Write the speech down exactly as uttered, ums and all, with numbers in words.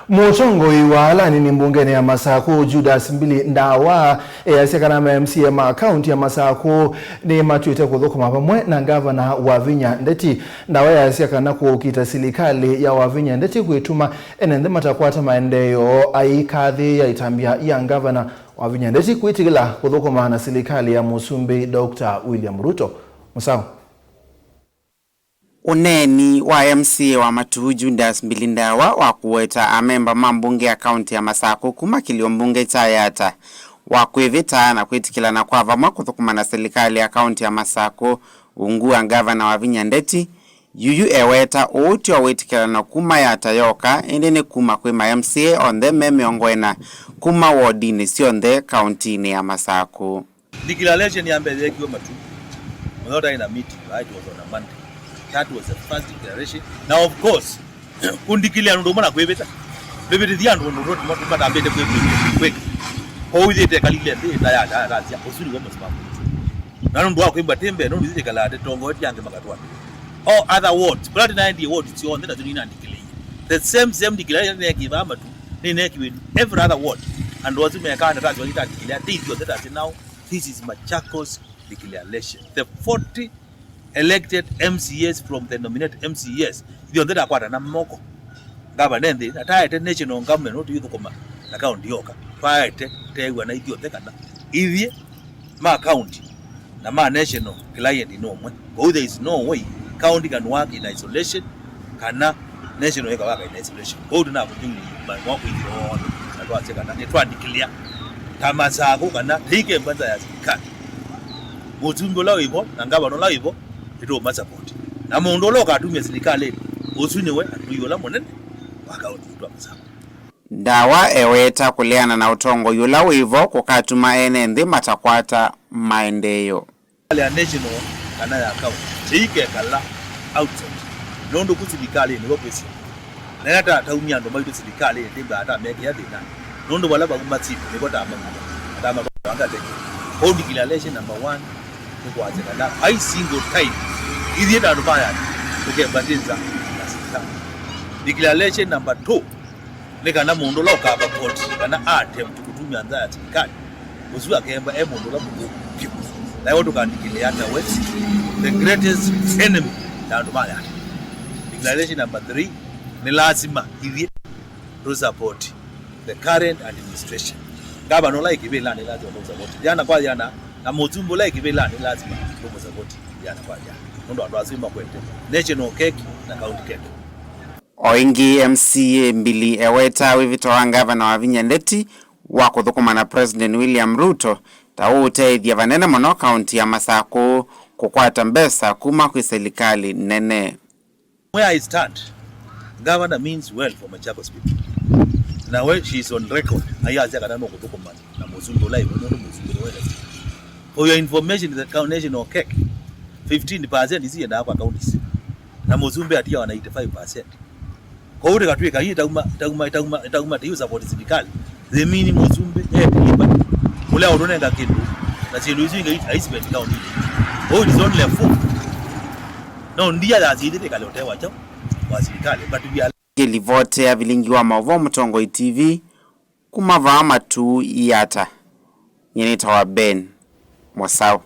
Mũtongoi wa ala anini mbungenĩ ya Masakũ, Judas Mbili Ndawa, easya kana ma M C A ma kaunti ya Masakũ nĩmatw'ĩte kũthũkũma vamwe na ngavana Wavinya Ndeti. Ndawa easya kana kũkita silikalĩ ya Wavinya Ndeti kwĩtuma ene nthĩ matakwata maendeeo, aikathĩĩa ĩtambya ya ngavana Wavinya Ndeti kwĩtĩkĩla kũthũkũma na silikalĩ ya Mũsumbĩ Doctor William Ruto. Mũsao. Ũneeni wa M C A wa Matuu, Judas Mbili Ndawa, wa kũweta amemba ma mbunge ya kaunti ya Masakũ kuma kĩlio mbunge kya Yatta wa kwĩvĩta na kwĩtĩkĩlana kwa vamwe kũthũkũma na silikalĩ ya kaunti ya Masakũ ungu wa ngavana Wavinya Ndeti, yuyu eweta ũũ tyo wĩtĩkĩlano kuma Yatta yoka, ĩndĩ nĩ kuma kwĩ ma M C A onthe me mĩongo ĩna kuma wodinĩ syonthe kauntinĩ ya Masakũ. Declaration ya mbee yeekiwe Matuu. Mũthenya ũtaĩ na meeting, it was on a Monday. That was the first declaration. Now, of course, kũndikilea nũndũ ũmwe na kwĩvĩta. Ndũvĩtĩthya andũ ũndũ ũmwe matambĩte kwĩka. Kwoou ithĩte ĩkalile nthĩ, ĩta ya, ya, ya, ya, ũsu nĩw'o mũsimamo. Na nũndũ wa kwĩmba tĩ mbee, nũndũ ithĩkala atĩ tongoetie angĩ makatwata. All other wards, kũla tĩnaendie ward syonthe, nasyo nĩnandikilĩie. The same, same declaration nĩneekiwe Matuu, nĩneekiwe every other ward. Andũ asu mekaa ndeto syo itandikilea, tĩ ithyothe tasĩ nao. This is Machakos declaration. The forty elected M C As from the nominated M C As, ithyonthe takwatana moko. Ngavana nthĩ, na taete national government, no tũithũkũma na county yoka. Twaete, teew'a na ithyonthe kana ithyĩ ma county na ma national client nĩ ũmwe. Kwoou there is no way county can work in isolation kana national ĩkawaka in isolation. Kwoou tũnakũthing'ia maũndũ ma kwĩthĩwa onthe, na twasya kana nĩtwandikĩlĩa ta Masakũ kana tĩikemba nza ya silikalĩ. Mũsumbĩ ũla wĩ vo na ngavana ũla wĩ vo nĩtũũmasapoti. Na mũndũ ũla ũkatumĩa silikalĩnĩ, ũsu nĩwe atũi ũla mũnene wa kaũntĩ yitũ ya Masakũ. Ndawa eweta kũleana na ũtongoi ũla wĩ vo kũkatuma ene nthĩ matakwata maendeeo. Silikalĩ ya national kana ya county, tĩikekala outside. Nũndũ ku silikalĩnĩ nĩvo kwĩsĩ. Na ĩla tataumya andũ maitũ silikalĩnĩ, tĩmbaa tamekĩa thĩnanĩ. Nũndũ vala vauma syĩndũ nĩvo tamauta, na tamatwanga teke. Kwoou declaration number one nĩ kwasya kana vai single time ithyĩ ta andũ ma Yatta tũkembatĩnza na silikalĩ. Declaration number two nĩ kana mũndũ ũla ũkavapoti kana attempt kũtumya nza ya silikalĩ, ũsu akemba e mũndũ ũla mũthũku vyũ. Na ĩwe tũkandikĩlĩa tawe the greatest enemy ya andũ ma Yatta. Declaration number three, nĩ lasima ithyĩ tũsupport the current administration. Ngavana ũla ĩ kĩvĩlanĩ lazima tũmũsupport yana kwa yana, na mũsumbĩ ũla ĩ kĩvĩlanĩ lazima tũmũsupport yana kwa yana. Nũndũ andũ asu makwete national cake na county cake. O ĩngĩ, M C A Mbili eweta wĩvĩto wa ngavana Wavinya Ndeti wa kũthũkũma na President William Ruto ta ũũteethya vanene mũno kaunti ya Masakũ kũkwata mbesa kuma kwĩ silikalĩ nene. Where I stand, governor means well for Machakos people. Na we, she is on record. Ayasya kana nũkũthũkũma na mũsumbĩ ũla ĩvo, nũndũ mũsumbĩ nĩ wenda. For your information, the coun-, national cake, fifteen percent isu yendaa kwa counties. Na mũsumbĩ atiawa na eighty-five percent. Kwoou tĩkatw'ĩka ii itauma, itauma, itauma, itauma tĩiũ support silikalĩ. They mean mũsumbĩ e deliberate. Ũla ũtũnenga kĩndũ, na syĩndũ isu ingĩ ai spend county. Oh, it is only a fool. No ndia ya sili tĩkale ũtewa kyaũ wa silikalĩ, but we are. Ngĩlivotea vilingi wa maũvoo Mũtongoi T V kuma vaa Matuu Yatta, nyie nĩtawa Ben Mosau.